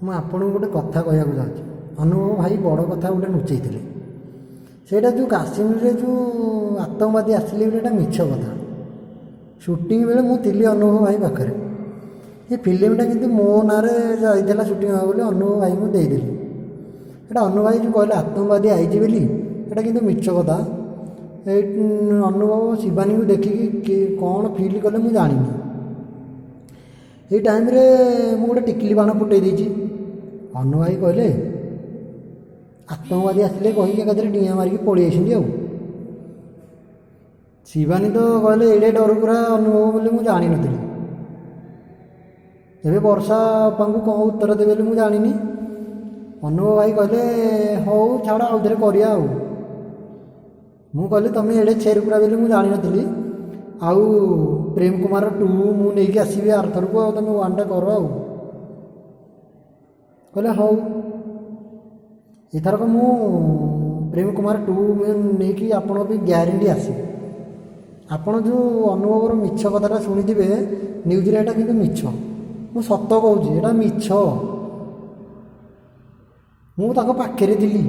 ମୁଁ ଆପଣଙ୍କୁ ଗୋଟେ କଥା କହିବାକୁ ଯାଉଛି। ଅନୁଭବ ଭାଇ ବଡ଼ କଥା ଗୋଟେ ଲୁଚେଇଥିଲେ। ସେଇଟା ଯେଉଁ କାଶ୍ମୀରରେ ଯେଉଁ ଆତଙ୍କବାଦୀ ଆସିଲେ ବୋଲି, ଏଇଟା ମିଛ କଥା। ସୁଟିଂ ବେଳେ ମୁଁ ଥିଲି ଅନୁଭବ ଭାଇ ପାଖରେ। ଏ ଫିଲ୍ମଟା କିନ୍ତୁ ମୋ ନାଁରେ ଯାଇଥିଲା ସୁଟିଂ ହେବ ବୋଲି, ଅନୁଭବ ଭାଇଙ୍କୁ ଦେଇଦେଲି ଏଇଟା। ଅନୁଭବ ଭାଇ ଯେଉଁ କହିଲେ ଆତଙ୍କବାଦୀ ଆଇଛି ବୋଲି, ଏଇଟା କିନ୍ତୁ ମିଛ କଥା। ଏଇ ଅନୁଭବ ଶିବାନୀକୁ ଦେଖିକି କ'ଣ ଫିଲ୍ କଲେ ମୁଁ ଜାଣିନି। ଏଇ ଟାଇମ୍ରେ ମୁଁ ଗୋଟେ ଟିକିଲି ବାଣ ଫୁଟେଇ ଦେଇଛି। ଅନୁଭବ ଭାଇ କହିଲେ ଆତଙ୍କବାଦୀ ଆସିଲେ କହିକି ଏକାଥରେ ଡିଆଁ ମାରିକି ପଳେଇ ଯାଇଛନ୍ତି। ଆଉ ଶିବାନୀ ତ କହିଲେ ଏଡ଼େ ଡରୁକୁରା ଅନୁଭବ ବୋଲି ମୁଁ ଜାଣିନଥିଲି। ଏବେ ବର୍ଷା ଅପାଙ୍କୁ କ'ଣ ଉତ୍ତର ଦେବେ ବୋଲି ମୁଁ ଜାଣିନି। ଅନୁଭବ ଭାଇ କହିଲେ, ହଉ ଛାଡ଼, ଆଉ ଥରେ କରିବା। ଆଉ ମୁଁ କହିଲି, ତୁମେ ଏଡ଼େ ଛେରୁକୁରା ବୋଲି ମୁଁ ଜାଣିନଥିଲି। ଆଉ ପ୍ରେମ କୁମାର 2 ମୁଁ ନେଇକି ଆସିବି ଆରଥରକୁ, ଆଉ ତୁମେ 1ଟା କର। ଆଉ କହିଲେ ହଉ, ଏଥରକ ମୁଁ ପ୍ରେମ କୁମାର 2 ନେଇକି ଆପଣଙ୍କ ପାଇଁ ଗ୍ୟାରେଣ୍ଟି ଆସିବି। ଆପଣ ଯେଉଁ ଅନୁଭବର ମିଛ କଥାଟା ଶୁଣିଥିବେ ନ୍ୟୁଜ୍ରେ, ଏଇଟା କିନ୍ତୁ ମିଛ। ମୁଁ ସତ କହୁଛି, ଏଇଟା ମିଛ। ମୁଁ ତାଙ୍କ ପାଖରେ ଥିଲି।